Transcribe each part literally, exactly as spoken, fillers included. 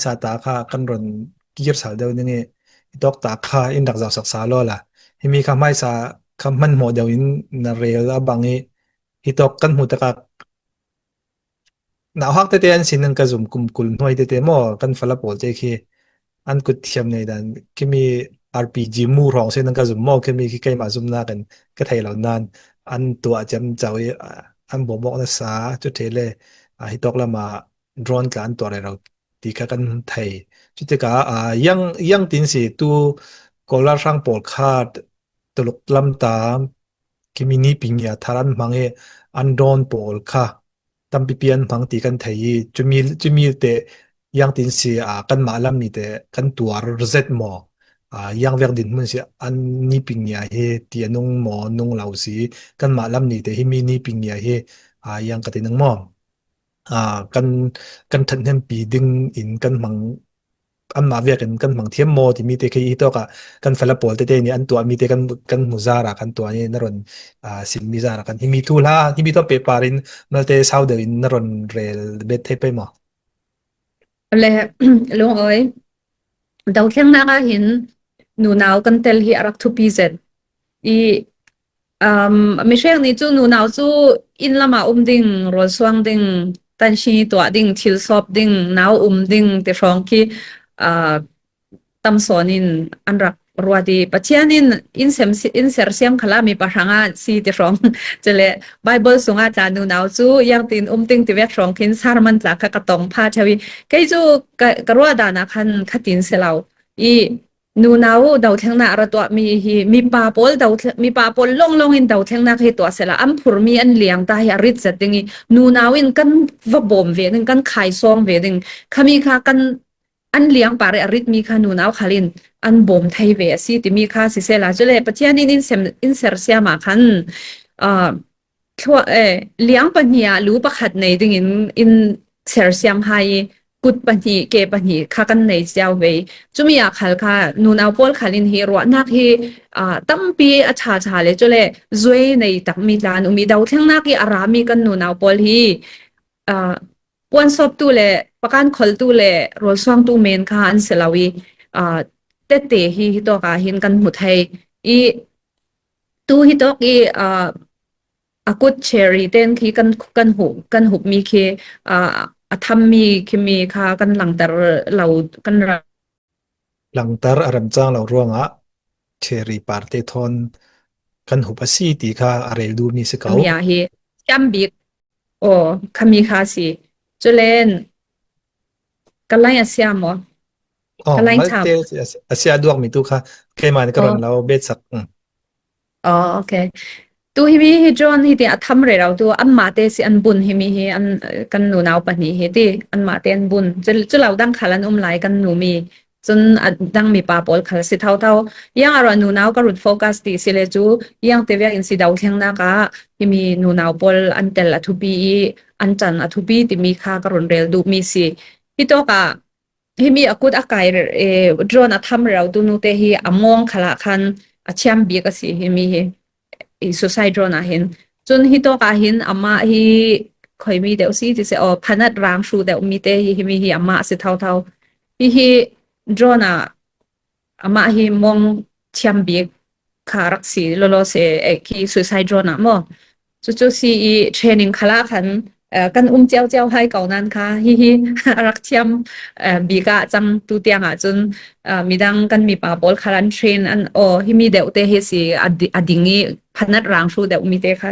sa ta kha kan ron kir sal deuh ning i, i tawk ta kha in rak zau sak sa law la. Himi kha hmaisa kha hmanhmawh deuh in na rel a bang i, hi tawk kan hmuh takah nauhak tete an sin nan ka zum kum kul hnuai tete maw, kan fala pawl te khi an kut thiam nei dan, khimi R P G mu hrawng se nan ka zum maw, khimi khi keimah zumna kan ka thei lo nan an tuah ciam cau i, a, an bawm awk nasa cu ṭhe le, a, hi tawk lama drone tla an tuah rero ti kha kan thei. Cutikah, a, yang, yang tin si tu Kawlral hrang pawl kha Tuluk lam ta khimi ni pingia thar an hmang i an drone pawl kha tampipi an hmang ti kan thei i, cumi, cumi te yang tin si, a, kanmah lam ni te kan tuar zet maw? A, yang vek dinhmun si an ni pingia hi ti a nung maw, nung lo si, kanmah lam ni te himi ni pingia hi, a, yang ka ti nang maw? A, kan, kan ṭhathnempi ding in kan hmang, anmah vekin kan hmang thiam maw timi te khi hi tawkah kan fala pawl tete nih an tuahmi te kan, kan hmu zara kan tuah i na ron, a, simmi zara kan himi thu hla, himi thawn pehpar in malte sau deuh in na ron rel bet thei pei maw? Le, Lungawi, dothlengnak ah hin nunau kan tel hi a rak thupi zet. I, um, mihrek nih cu nunau cu inn lamah um ding, rawl suang ding, tanhri tuah ding, thil sawp ding, nau um ding ti hrawng khi, ah, tam sawn in an rak ruat i, Pathian in in sem si-, in sersiam khalah mipa hrangah si ti hrawng. Cule Baibal sungah tla nunau cu yang tin um ding ti vek hrawng khin sermon tla kha ka tong pha ṭheu i, kei cu ka, ka ruah dan ah khan kha tin si lo. I nunau dothlengnak a ra tuahmi hi mipa pawl dothleng, mipa pawl lawnglawng in dothlengnak hi tuah sehla an phurmi an liang ta hi a rit zet ding i, nunau in kan va bawm ve ding, kan khaisawng ve ding, khami kha kan an liang par i a ritmi kha nunau khal in an bawm thei ve a si timi kha sisehla, cule Pathian in in sem, in sersiam ah khan, ah, thluah, eh, liang pahnih ah lu pakhat nei dingin in sersiam hai i, kut pahnih, ke pahnih kha kan nei cio ve. Cumi ah khal kha nunau pawl khal in hi ruahnak hi, ah, tampi a ṭha ṭha le cule zuai nei takmi tla an um i, dothlengnak i a rami kan nunau pawl hi, ah, puansawptu le pakan kholtu le rawlsuangtu men kha an si lo i, ah, tete hi hi tawk ah hin kan hmu thei i, tu hi tawk i, ah, a kut cherry ten khi kan, kan hup, kan hupmi khi, ah, a thammi khimi kha kan langter lo, kan ra- langter a remcang lo ruangah cherry parte thawn kan hup a si ti kha a rel duhmi si ko. Khami ah hi thiam bik, aw, khami kha a si. Cule ka lai a sia maw? Aw, ka lai malte tham. A sia, a sia duakmi tu kha keimah nih ka ron lo betsak. Mm. Aw, ok. Tu himi hi drone hi ti a tham rero tu anmah te si an bun himi hi an, kan nunau pahnih hi ti anmah te an bun. Cu, cu lo dang khal an um lai kan numi. Cun a dang mipa pawl khal si thotho. Yang a ruah nunau ka run focus ti si le cu yang te vek in si dothlengnak ah himi nunau pawl an tel a thupi i an ṭan a thupi timi kha ka run rel duhmi si. Hi tawk ah himi a kut a kai, eh, drone a tham rero tu nu te hi a mawng khal ah khan a thiam bik a si himi hi. I suicide drone ah hin. Cun hi tawk ah hin amah hi khuimi deuh si ti si, aw, phanat rang hru deuh mi te hi, himi hi amah a si thotho. Hi hi drone ah amah hi mawng thiam bik kha rak si lawlaw si, eh, khi suicide drone ah maw? Cucu si i training khal ah khan, eh, kan um ciauciau hai ko nan kha hi hi a rak thiam, eh, bik ah cang tu tiang ah cun, eh, midang kan mipa pawl khal an train an, aw, himi deuh te hi si a di-, a ding i phanat rang hru deuh mi te kha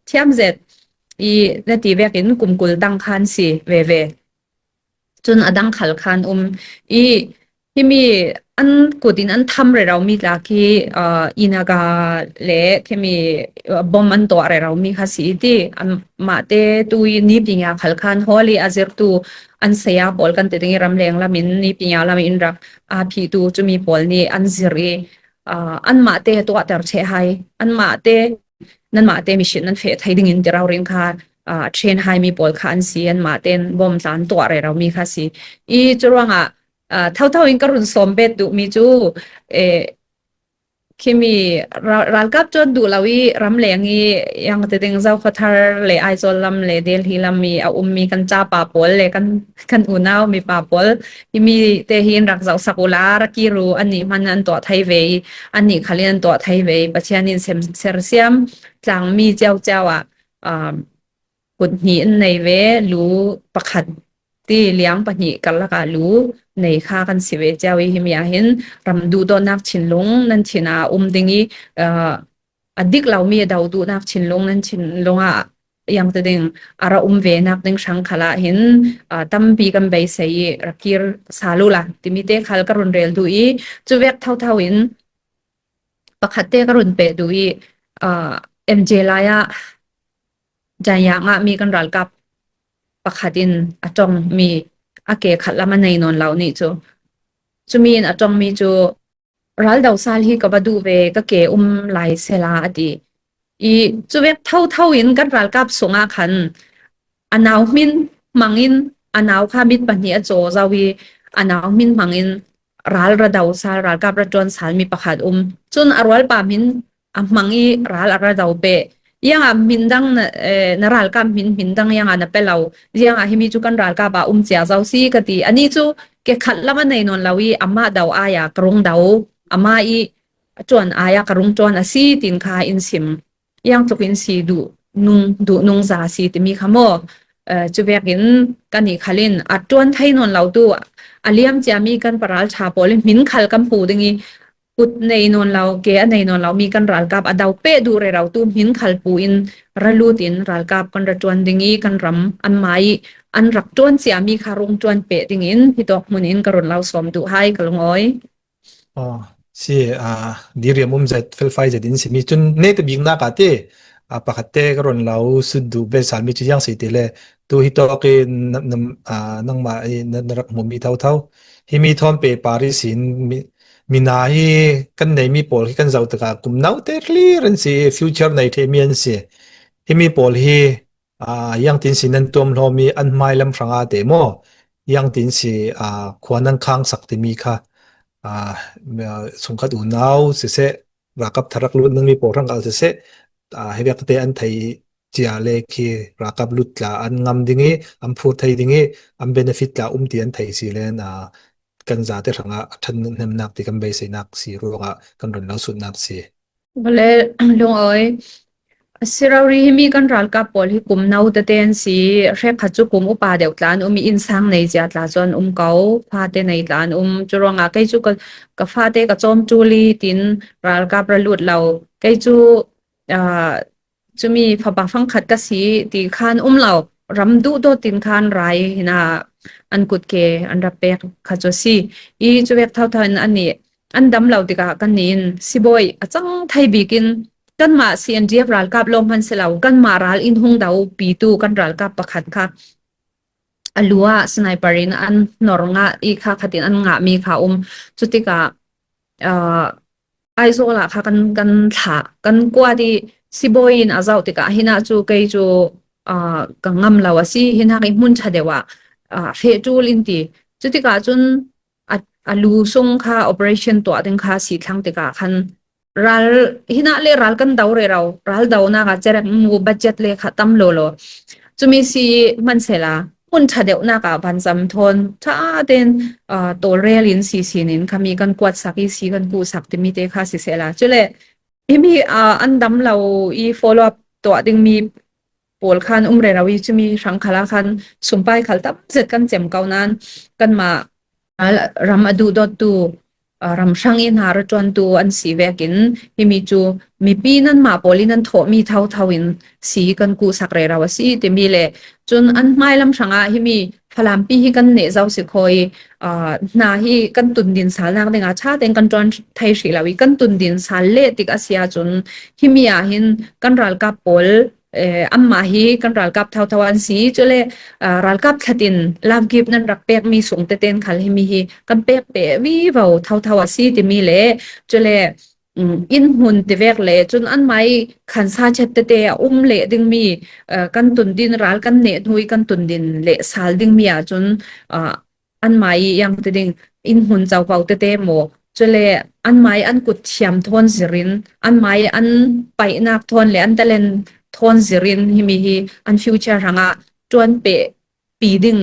thiam zet i na ti vekin kum kul dang khan si veve. Cun a dang khal khan um i himi an kut in an tham rero mi tla khi, ah, Inaga le khimi, ah, bom an tuah rero mi kha si i ti. Anmah te tu i ni pinga khal khan Holi a zirtu an saya pawl kan ti ding i ramleng lam in ni pinga lam in rak a phi tu cumi pawl nih an zir i, ah, anmah te tuahter che hai. Anmah te nanmah te mihring nan feh thei dingin ti raurin kha, ah, train hai mi pawl kha an si, anmah ten bom tla an tuah rero mi kha si. I cu ruangah, ah, thotho in ka run sawm bet duh mi cu, eh, Khimi ra-, ralkap cuan duh lo i ramleng i, iang te ding, Zokhawthar le Aizawl lam le Delhi lam i a ummi kan chapa pawl le kan, kan unau mipa pawl, himi te hi in rak zohsak ula, ra kir u, annih hman an tuah thei ve i, annih khal in an tuah thei ve i, Pathian in sem sersiam tlangmi ciauciau ah, um, kut hnih in nei ve, lu pakhat ti liang pahnih karlak ah lu nei kha kan si ve ciau i, himi ah hin ram duhdawtnak thinlung nan thin a um ding i, uh, a dik lomi a do duhnak thinlung nan thinlung ah iang te ding, a ra um ve nak ding hrang khal ah hin, uh, tampi kan beisei i, ra kir sal ula timi te khal ka run rel duh i, cu vek thotho in pakhat te ka run peh duh i, uh, M J lai ah Jaiah ngahmi kan ralkap pakhat in a ṭongmi, a ke khat lam a nei nawn lo nih cu, cumi in a ṭongmi cu, "Ral do sal hi ka va duh ve, ka ke um lai sela," a ti. I cu vek thotho in kan ralkap sungah khan a nau hmin hmang in, a nau kha mit pahnih a caw zo i, a nau hmin hmang in ral ra do sal, ralkap ra ṭuan sal mi pakhat um. Cun a rualpa hmin a hmang i ral a ra do peh. Iang a hmin dang na, eh, na ralkap hmin, hmin dang iang a na pe lo. Ziang a himi cu kan ralkap a um cia zo si ka ti. Ani cu ke khat lam a nei nawn lo i, amah do ai a ka rung do. Amah i a ṭuan ai a ka rung ṭuan a si, tin kha in sim. Iang tluk in si duh nung, duh nung za si timi kha maw? Eh, cu vekin kan i khal in a ṭuan thei nawn lo tu, a liam ciami kan paral ṭha pawl in hmin khal kan pu ding i, kut nei nawn lo, ke a nei nawn lo mi kan ralkap a do peh duh rero tu hmin khal pu in ra lut in ralkap kan ra ṭuan ding i, kan ram anmah i an rak ṭuan ciami kha rung ṭuan peh ding in hitawk hmun in ka run lo sawm duh hai ka lungawi. Aw, si, ah, diriam um zet, felfai zet in simi cun neta biknak ah ti, ah, pakhat te ka run lo sut duh ve salmi cu ziang si ti le, tu hitawk i na, na, ah, nangmah i na, na rak hmumi thotho. Himi thawn pehpar ihsin mi, mina hi kan neimi pawl hi kan zoh tikah kum naute hlir an si, future nei ṭhemi an si. Himi pawl hi, aa, iangtin si nan tuamhlawm i an hmailam hrangah te maw? Iangtin si, aa, khua nan khangsak timi kha, aa, sungkhat unau siseh, ralkap thar rak lut nangmi pawl hrangah siseh, aa, hivek te an thei cia le khi ralkap lut tla an ngam ding i, an phur thei ding i, an benefit tla um ti an thei si len, aa, kan zate hrangah a ṭhan hnemnak ti kan beiseinak si ruangah kan run lo sutnak si. Vale, lungawi. A si rori himi kan ralkap pawl hi kum no tete an si, hrekkhat cu kum upa deuh tla an um i, innsang nei cia tla cu an um ko, fate nei tla an um. Cu ruangah kei cu ka, ka fate ka cawm ṭul i tin ralkap ra lut lo. Kei cu, aa, cumi fapa fangkhat ka si ti khan um lo. Ram duhdawt tin khan rai hina an kutke an rak pek kha cu a si. I cu vek thotho in an nih, an dam lo tikah kan nih in sibawi a cang thei bik in kanmah C N D F ralkap lawng hman si lo, kanmah ral in hung do pitu kan ralkap pakhat kha a lu ah sniper in an hnor ngah i kha khat in an ngahmi kha um. Cutikah, aa, Aizawl ah kha kan, kan thlah, kan kuat i sibawi in a zoh tikah hinah cu kei cu, aa, ka ngam lo a si, hinah i hmun ṭha deuh ah, aa, feh ṭul in ti. Cutikah cun a, a lu sung kha operation tuah ding kha si thlang tikah khan ral, hinah le ral kan do rero, ral donak ah cerek mu budget le kha tam lawlaw. Cumi si hmansehla, hmun ṭha deuhnak ah vanzam thawn ṭha tein, aa, tawlrel in si sinin khami kan kuatsak i si kan kuhsak timi te kha sisehla. Cule himi, aa, an dam lo i follow up tuah dingmi pawl khan um rero i cumi hrang khal ah khan sumpai khal tam zet kan cem ko nain kanmah ram a duhdawttu, aa, ram hrang i hna ra ṭuantu an si vekin himi cu mipi nanmah pawl i nan thawhmi thotho in si kan kuhsak rero a si timi le cun an hmailam hrangah himi Falampi hi kan neh zo si khaw i, aa, hna hi kan tundin salnak dingah ṭha tein kan ṭuan thei hrih lo i kan tundin sal leh tik a si ahcun himi ah hin kan ralkap pawl, eh, anmah hi kan ralkap thotho an si. Cule, ah, ralkap thlatin love gift nan rak pekmi sung tete in khal himi hi kan pek peh vivo thotho a si timi le cule, um, inn hmun tivek le cun anmah i khansa chat tete a um leh dingmi, ah, kan tundin ral kan neh hnu i kan tundin leh sal dingmi ahcun, ah, anmah i iang ti ding inn hmun covo tete maw, Cule anmai an kut thiam thawn zirin, anmai an paihnak thawn le an talent thawn zirin himi hi an future hrangah tuan peh pi ding,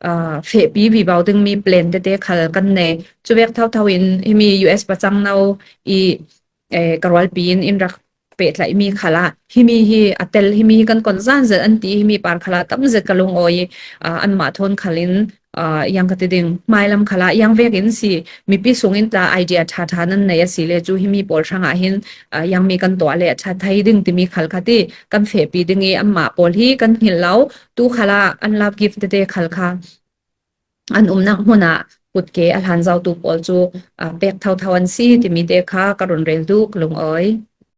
aa, fehpi vivo dingmi plan tete khal kan nei. Cuvek thauthau in himi U S pacang no i, eh, ka rualpi in in rak pehtlaihmi khalah himi hi a tel, himi hi kan kon zan zet an ti, himi par khalah tam zet ka lungawi, aa, anmah thawn khalin, aa, yang ka ti ding, mailam khalah yang vekin si, mipi sungin tla idea ṭha ṭha nan nei a si le cu himi pawl hrangah hin, aa, yang mi kan tuah le a ṭha thei ding timi khal kha ti kan fehpi ding i, anmah pawl hi kan hngilh lo, tu khalah an love gift tete khal kha an umnak hmunah kutke a hlan zotu pawl cu, aa, pek thotho an si timi te kha ka run rel duh ka lungawi.